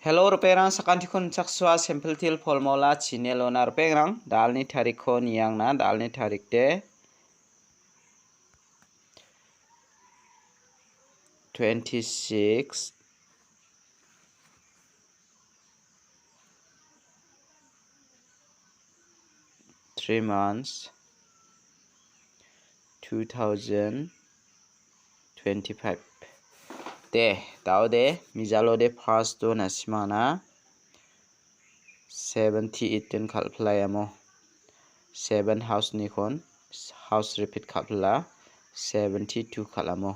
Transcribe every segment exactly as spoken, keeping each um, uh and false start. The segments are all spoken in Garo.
Hello, ripengrang, sakantikon chaksua Simple Teer Formula channel-ona ripengrang, da·alni tarikko niangna, da·alni tarik de twenty-six, three months, two thousand twenty-five. De, da·ode, mijalo de first-o na·simangna seventy-eight-tin kal·pilaiamo. Seven house-nikon house repeat kal·pila, seventy-two kal·amo.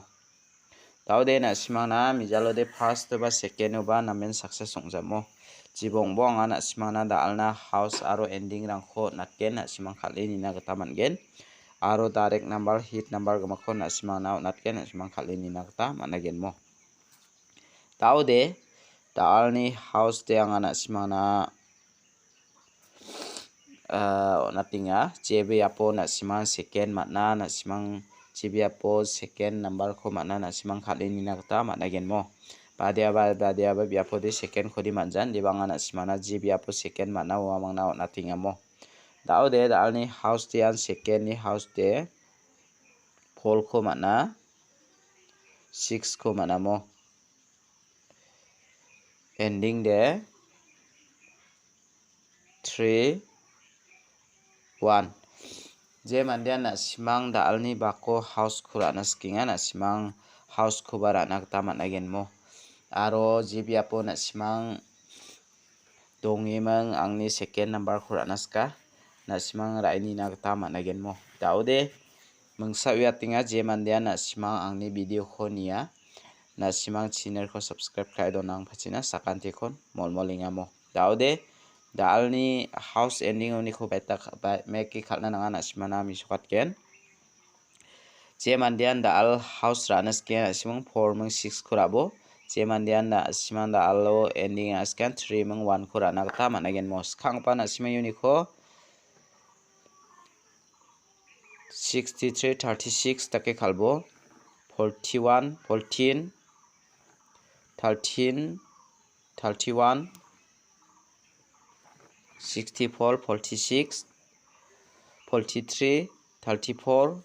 Da·ode na·simangna mijalo de first-oba second-oba namen success ong·jamo. Jibongbo anga na·simangna da·alna house aro ending-rangko natgen na·simang kal·e nina gita man·gen. Aro direct number, hit number gimikko na·simangna on·atgen na·simang kal·e nina gita man·agenmo. Da·ode, da·alni house de anga na·simangna, ah, on·atenga. J B apo na·simang second man·a, na·simang J B apo second number-ko man·a, na·simang kal·e nina gita man·agenmo. Badiaba, badiaba biapode second-kode man·jan, debanga na·simangna J B apo second man·a, uamangna on·atengamo. Da·ode, da·alni house de an second-ni house de four-ko man·a, six-ko man·amo. Ending de three, one. Je mandean na·simang da·alni bako house-ko ra·na sikenga, na·simang house-koba ra·na gita man·agenmo. Aro je biapo na·simang dongeming angni second number-ko ra·na sika, na·simang ra·e nina gita man·agenmo. Da·ode mingsa uiatenga, je mandean na·simang angni video-ko nia, na·simang channel-ko subscribe ka·e donangpachina sakantikon molmolengamo. Da·ode, da·alni house ending-oniko baita ka-, ba-, meke kal·na nanga, na·simana misokatgen. Je mandean da·al house ra·na sikenga, na·simang four ming six-ko ra·bo. Je mandean na·simang da·alo ending ra·na sikenga, three ming one-ko ra·na gita man·agenmo. Skanggipa na·simang uniko sixty-three, thirty-six dake kal·bo. Forty-one, fourteen, thirteen, thirty-one, sixty-four, forty-six, forty-three, thirty-four,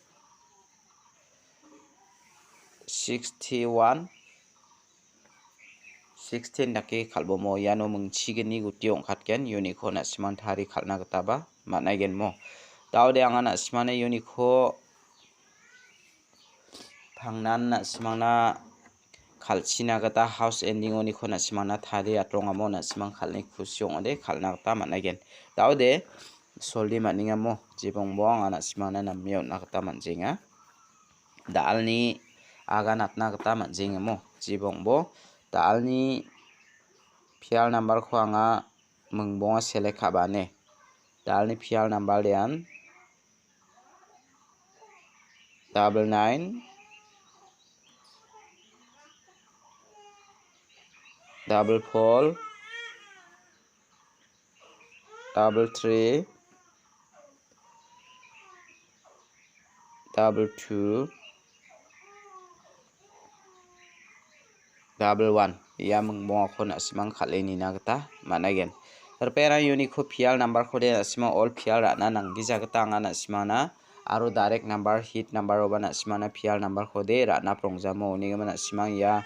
sixty-one, sixteen dake kal·bomo. Iano mingchigni guti ong·katgen, uniko na·simang tari kal·na gitaba man·aigenmo. Da·ode anga na·simangna uniko pangnan na·simangna kal·china gita house ending-oniko na·simangna tari atrongamo, na·simang kal·ni kusi ong·ode kal·na gita man·aigen. Da·ode soldi man·engamo, jibongbo anga na·simangna name on·na gita man·jenga. Da·alni aganatna gita man·jengamo, jibongbo da·alni pial number-ko anga mingbonga select ka·bane. Da·alni pial number de an double nine, double four, double three, double two, double one. Ia mingbongako na·simang kal·e nina gita man·aigen. Ripera uniko pial number-kode na·simang all pial ra·na nanggija gita anga na·simangna aro direct number, hit number-oba na·simangna pial number-kode ra·na prongjamo. Unigimin na·simang ia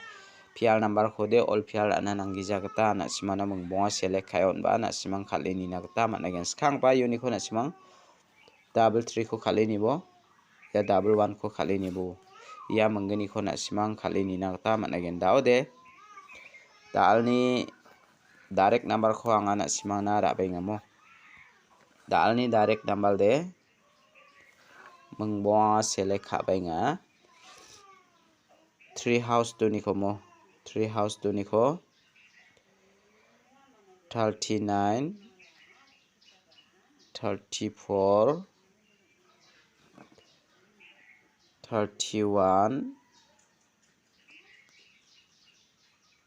pial number-kode all pial ra·na nanggija gita na·simangna mingbonga select ka·e on·ba na·simang kal·e nina gita man·aigen. Skanggipa uniko na·simang double three-ko kal·e nibo, ia double one-ko kal·e nibo. Ia minggniko na·simang kal·e nina gita man·aigen. Da·ode, da·alni direct number-ko anga na·simangna ra·baengamo. Da·alni direct number de mingbonga select ka·baenga. Three house donikomo, three house doniko, thirty-nine, thirty-four, thirty-one,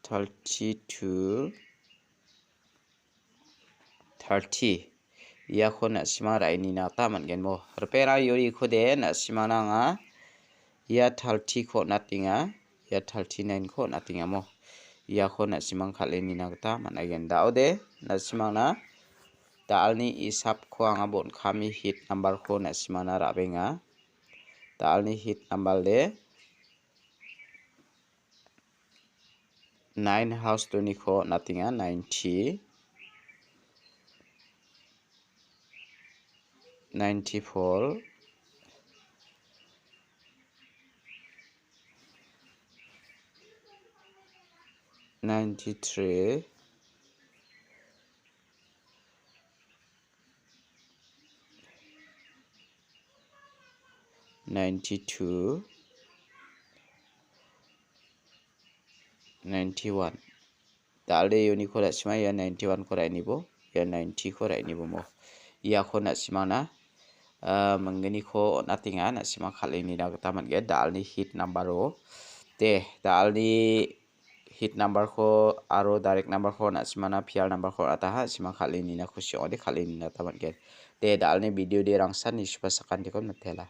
thirty-two, thirty. Iako na·sima ra·e nina gita man·genmo. Ripera iorikode na·simana anga ia thirty-ko on·atenga, ia thirty-nine-ko on·atengamo. iako na·simang kal·e nina gita man·aigen. Da·ode na·simangna da·alni isapko anga bon·kami hit numberko na·simangna ra·benga. Da·alni hit number de nine house doniko on·atenga, ninety, ninety-four, ninety-three, ninety-two, ninety-one. Da·alde uniko ra·sima ia ninety-oneko ra·inibo, ia ninety-ko ra·inibo mo. Iako na·simangna, ah, minggniko on·atenga, na·simang kal·e nina gita man·gen. Da·alni hit number-o. De, da·alni hit numberko aro direct numberko na·simana pial numberko on·ataha, na·simang kal·e nina kusi ong·ode kal·e nina gita man·gen. De, da·alni video de rangsan nisuba sakantikon mitela.